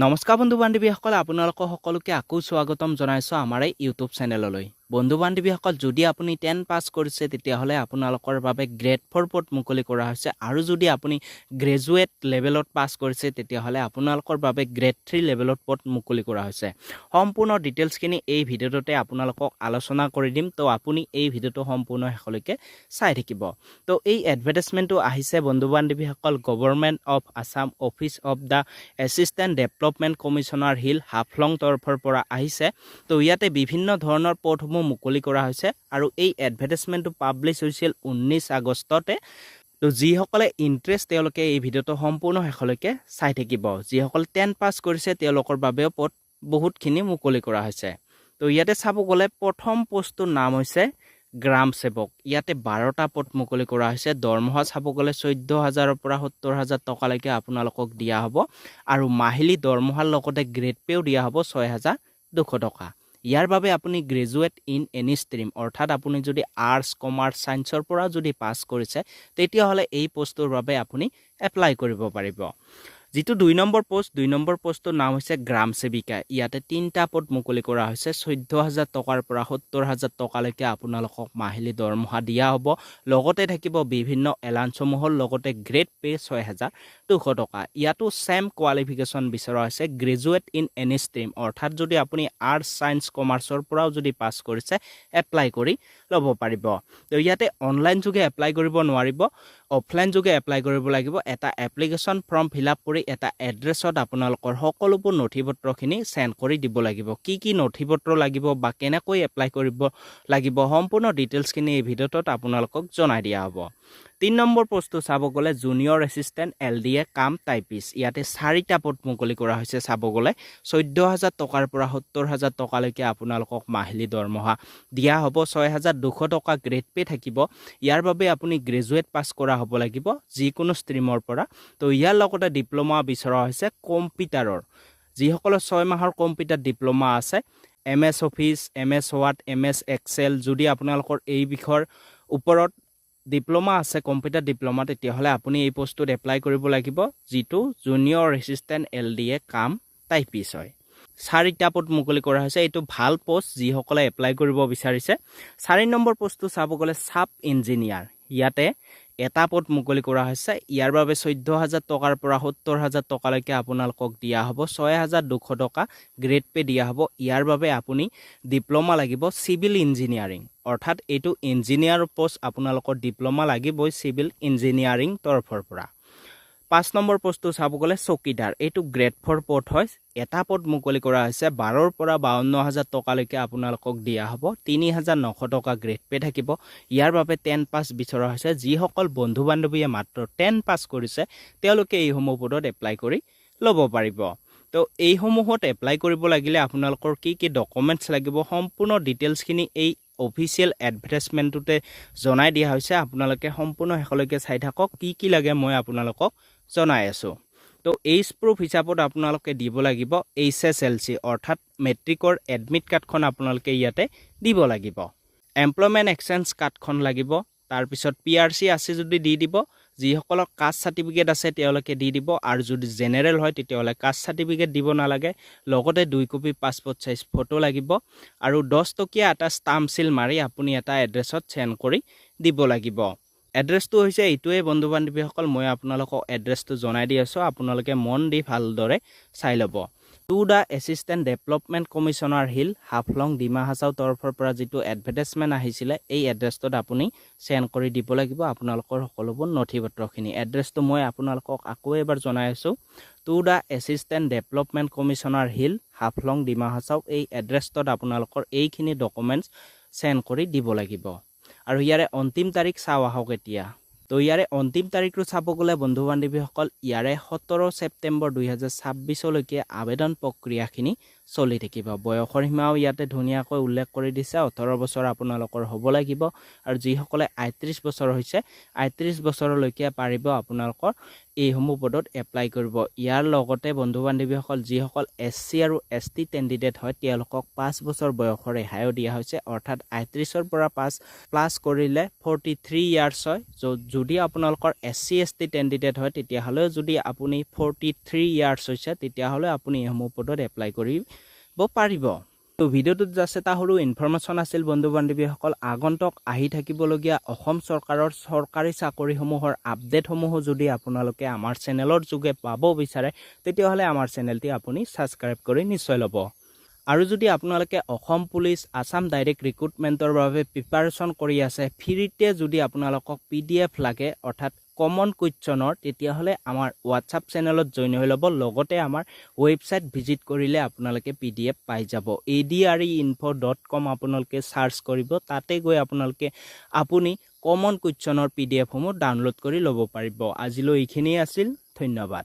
নমস্কাৰ বন্ধু বান্ধৱীসকল, আপোনালোকক সকলোকে আকৌ স্বাগতম জনাইছোঁ আমাৰ এই ইউটিউব চেনেললৈ। বন্ধু বান্ধৱীসকল, যদি আপুনি 10 পাছ কৰিছে, তেতিয়াহ'লে আপোনালোকৰ বাবে গ্ৰেড 4 পদ মুকলি কৰা হৈছে আৰু যদি আপুনি গ্ৰেজুৱেট লেভেলত পাছ কৰিছে, তেতিয়াহ'লে আপোনালোকৰ বাবে গ্ৰেড 3 লেভেলত পদ মুকলি কৰা হৈছে। সম্পূৰ্ণ ডিটেইলছখিনি এই ভিডিঅ'টোতে আপোনালোকক আলোচনা কৰি দিম। তো আপুনি এই ভিডিঅ'টো সম্পূৰ্ণ শেষলৈকে চাই থাকিব। তো এই এডভাৰটাইজমেণ্টটো আহিছে, বন্ধু বান্ধৱীসকল, Government of Assam, Office of the Assistant Development Commissioner, Hill, Haflong তৰফৰ পৰা আহিছে। তো ইয়াতে বিভিন্ন ধৰণৰ পদসমূহ মুকলি কৰা হৈছে আৰু এই এডভাৰটাইজমেণ্টটো পাব্লিছ হৈছিল 19 আগষ্টতে। তো যিসকলে ইণ্টাৰেষ্ট, তেওঁলোকে এই ভিডিঅ'টো সম্পূৰ্ণ শেষলৈকে চাই থাকিব। যিসকল 10 পাছ কৰিছে, তেওঁলোকৰ বাবেও পদ বহুতখিনি মুকলি কৰা হৈছে। তো ইয়াতে চাব গ'লে প্ৰথম পষ্টটোৰ নাম হৈছে গ্ৰাম সেৱক। ইয়াতে 12টা পদ মুকলি কৰা হৈছে। দৰমহা চাব গ'লে 14,000ৰ পৰা 70,000 টকালৈকে আপোনালোকক দিয়া হ'ব আৰু মাহিলী দৰমহাৰ লগতে গ্ৰেড পে'ও দিয়া হ'ব 6200 টকা। ইয়াৰ বাবে আপুনি গ্ৰেজুৱেট ইন এনি ষ্ট্ৰীম, অৰ্থাৎ আপুনি যদি আৰ্টছ, কমাৰ্চ, ছায়েন্সৰ পৰা যদি পাছ কৰিছে, তেতিয়াহ'লে এই পষ্টটোৰ বাবে আপুনি এপ্লাই কৰিব পাৰিব। যিটো 2 নম্বৰ পষ্ট, 2 নম্বৰ পষ্টটোৰ নাম হৈছে গ্ৰাম সেৱিকা। ইয়াতে তিনিটা পদ মুকলি কৰা হৈছে। 14,000 টকাৰ পৰা 70,000 টকালৈকে আপোনালোকক মাহিলী দৰমহা দিয়া হ'ব। লগতে থাকিব বিভিন্ন এলাউন্সসমূহৰ লগতে গ্ৰেড পে' 6200 টকা। ইয়াতো ছেম কোৱালিফিকেশ্যন বিচৰা হৈছে, গ্ৰেজুৱেট ইন এনি ষ্ট্ৰীম, অৰ্থাৎ যদি আপুনি আৰ্টছ, ছায়েন্স, কমাৰ্চৰ পৰাও যদি পাছ কৰিছে, এপ্লাই কৰি ল'ব পাৰিব। তো ইয়াতে অনলাইন যোগে এপ্লাই কৰিব নোৱাৰিব, অফলাইন যোগে এপ্লাই কৰিব লাগিব। এটা এপ্লিকেশ্যন ফৰ্ম ফিল আপ কৰি এটা এড্ৰেছত আপোনালোকৰ সকলোবোৰ নথি পত্ৰখিনি চেণ্ড কৰি দিব লাগিব। কি কি নথি পত্ৰ লাগিব বা কেনেকৈ এপ্লাই কৰিব লাগিব, সম্পূৰ্ণ ডিটেইলছখিনি এই ভিডিঅ'টোত আপোনালোকক জনাই দিয়া হ'ব। 3 নম্বৰ পষ্টটো চাব গ'লে Junior Assistant LDA cum Typist। ইয়াতে চাৰিটা পদ মুকলি কৰা হৈছে। চাব গ'লে 14,000 টকাৰ পৰা 70,000 টকালৈকে আপোনালোকক মাহিলী দৰমহা দিয়া হ'ব। 6200 টকা গ্ৰেড পে' থাকিব। ইয়াৰ বাবে আপুনি গ্ৰেজুৱেট পাছ কৰা হ'ব লাগিব যিকোনো ষ্ট্ৰীমৰ পৰা। তো ইয়াৰ লগতে ডিপ্ল'মা বিচৰা হৈছে কম্পিউটাৰৰ। যিসকলৰ 6 মাহৰ কম্পিউটাৰ ডিপ্ল'মা আছে, MS Office, MS Word, MS Excel, যদি আপোনালোকৰ এই বিষয়ৰ ওপৰত ডিপ্ল'মা আছে, কম্পিউটাৰ ডিপ্ল'মা, তেতিয়াহ'লে আপুনি এই পষ্টটোত এপ্লাই কৰিব লাগিব, যিটো Junior Assistant LDA cum Typist হয়। চাৰিটা পদ মুকলি কৰা হৈছে। এইটো ভাল পষ্ট, যিসকলে এপ্লাই কৰিব বিচাৰিছে। 4 নম্বৰ পষ্টটো চাব গ'লে চাব ইঞ্জিনিয়াৰ। ইয়াতে এটা পদ মুকলি কৰা হৈছে। ইয়াৰ বাবে 14,000 টকাৰ পৰা 70,000 টকালৈকে আপোনালোকক দিয়া হ'ব। 6200 টকা গ্ৰেড পে' দিয়া হ'ব। ইয়াৰ বাবে আপুনি ডিপ্ল'মা লাগিব চিভিল ইঞ্জিনিয়াৰিং, অৰ্থাৎ এইটো ইঞ্জিনিয়াৰ পষ্ট, আপোনালোকৰ ডিপ্ল'মা লাগিবই চিভিল ইঞ্জিনিয়াৰিং তৰফৰ পৰা। 5 নম্বৰ পষ্টটো চাব গ'লে চকীদাৰ। এইটো গ্ৰেড 4 পদ হয়। এটা পদ মুকলি কৰা হৈছে। 12ৰ পৰা 52 হাজাৰ টকালৈকে আপোনালোকক দিয়া হ'ব। 3900 টকা গ্ৰেড পে' থাকিব। ইয়াৰ বাবে 10 পাছ বিচৰা হৈছে। যিসকল বন্ধু বান্ধৱীয়ে মাত্ৰ 10 পাছ কৰিছে, তেওঁলোকে এইসমূহ পদত এপ্লাই কৰি ল'ব পাৰিব। তো এইসমূহত এপ্লাই কৰিব লাগিলে আপোনালোকৰ কি কি ডকুমেণ্টছ লাগিব, সম্পূৰ্ণ ডিটেইলছখিনি এই অফিচিয়েল এডভাৰটাইজমেণ্টটোতে জনাই দিয়া হৈছে। আপোনালোকে সম্পূৰ্ণ শেষলৈকে চাই থাকক। কি কি লাগে মই আপোনালোকক জনাই আছোঁ। তো এইজ প্ৰুফ হিচাপত আপোনালোকে দিব লাগিব এইচএছএলচি, অৰ্থাৎ মেট্ৰিকৰ এডমিট কাৰ্ডখন আপোনালোকে ইয়াতে দিব লাগিব। এমপ্লয়মেণ্ট এক্সচেঞ্জ কাৰ্ডখন লাগিব। তাৰপিছত পিআৰচি আছে যদি দি দিব। যিসকলৰ কাষ্ট চাৰ্টিফিকেট আছে, তেওঁলোকে দি দিব আৰু যদি জেনেৰেল হয়, তেতিয়াহ'লে কাষ্ট চাৰ্টিফিকেট দিব নালাগে। লগতে 2 কপি পাছপৰ্ট চাইজ ফটো লাগিব আৰু 10 টকীয়া এটা ষ্টাম্প চিল মাৰি আপুনি এটা এড্ৰেছত চেণ্ড কৰি দিব লাগিব। এড্ৰেছটো হৈছে এইটোৱে, বন্ধু বান্ধৱীসকল, মই আপোনালোকক এড্ৰেছটো জনাই দি আছোঁ, আপোনালোকে মন দি ভালদৰে চাই ল'ব। To the Assistant Development Commissioner, Hill, Haflong, Dima Hasao তৰফৰ পৰা যিটো এডভাৰটাইজমেণ্ট আহিছিলে, এই এড্ৰেছটোত আপুনি চেণ্ড কৰি দিব লাগিব আপোনালোকৰ সকলোবোৰ নথি পত্ৰখিনি। এড্ৰেছটো মই আপোনালোকক আকৌ এবাৰ জনাই আছোঁ। To the Assistant Development Commissioner, Hill, Haflong, Dima Hasao, এই এড্ৰেছটোত আপোনালোকৰ এইখিনি ডকুমেণ্টছ চেণ্ড কৰি দিব লাগিব। আৰু ইয়াৰে অন্তিম তাৰিখ চাওঁ আহক এতিয়া। তো ইয়াৰে অন্তিম তাৰিখটো চাব গ'লে, বন্ধু বান্ধৱীসকল, ইয়াৰে 17 ছেপ্টেম্বৰ 2026লৈকে আবেদন প্ৰক্ৰিয়াখিনি চলি থাকিব। বয়সৰ সীমাও ইয়াতে ধুনীয়াকৈ উল্লেখ কৰি দিছে। 18 বছৰ আপোনালোকৰ হ'ব লাগিব আৰু যিসকলে 38 বছৰ হৈছে, 38 বছৰলৈকে পাৰিব আপোনালোকৰ এইসমূহ পদত এপ্লাই কৰিব। ইয়াৰ লগতে বন্ধু বান্ধৱীসকল, যিসকল এছ চি আৰু এছ টি কেণ্ডিডেট হয়, তেওঁলোকক 5 বছৰ বয়সৰ ৰেহাইও দিয়া হৈছে। অৰ্থাৎ 38ৰ পৰা 5 প্লাছ কৰিলে 43 ইয়াৰ্ছ হয়। য'ত যদি আপোনালোকৰ S C, S T candidate হয়, তেতিয়াহ'লেও যদি আপুনি 43 ইয়াৰ্ছ হৈছে, তেতিয়াহ'লে আপুনি এইসমূহ পদত এপ্লাই কৰিব পাৰিব। তো ভিডিঅ'টোত জাষ্ট এটা সৰু ইনফৰমেশ্যন আছিল বন্ধু বান্ধৱীসকল। আগন্তুক আহি থাকিবলগীয়া অসম চৰকাৰৰ চৰকাৰী চাকৰিসমূহৰ আপডেটসমূহো যদি আপোনালোকে আমাৰ চেনেলৰ যোগে পাব বিচাৰে, তেতিয়াহ'লে আমাৰ চেনেলটি আপুনি ছাবস্ক্ৰাইব কৰি নিশ্চয় ল'ব। আৰু যদি আপোনালোকে অসম পুলিচ, আছাম ডাইৰেক্ট ৰিক্ৰুটমেণ্টৰ বাবে প্ৰিপাৰেশ্যন কৰি আছে, ফ্ৰীতে যদি আপোনালোকক পিডিএফ লাগে, অৰ্থাৎ কমন কুৱেশ্যনৰ, তেতিয়াহ'লে আমাৰ হোৱাটছআপ চেনেলত জইন হৈ ল'ব। লগতে আমাৰ ৱেবছাইট ভিজিট কৰিলে আপোনালোকে পিডিএফ পাই যাব। adreinfo.com আপোনালোকে চাৰ্চ কৰিব। তাতে গৈ আপোনালোকে আপুনি কমন কুৱেশ্যনৰ পিডিএফসমূহ ডাউনলোড কৰি ল'ব পাৰিব। আজিলৈ এইখিনিয়ে আছিল। ধন্যবাদ।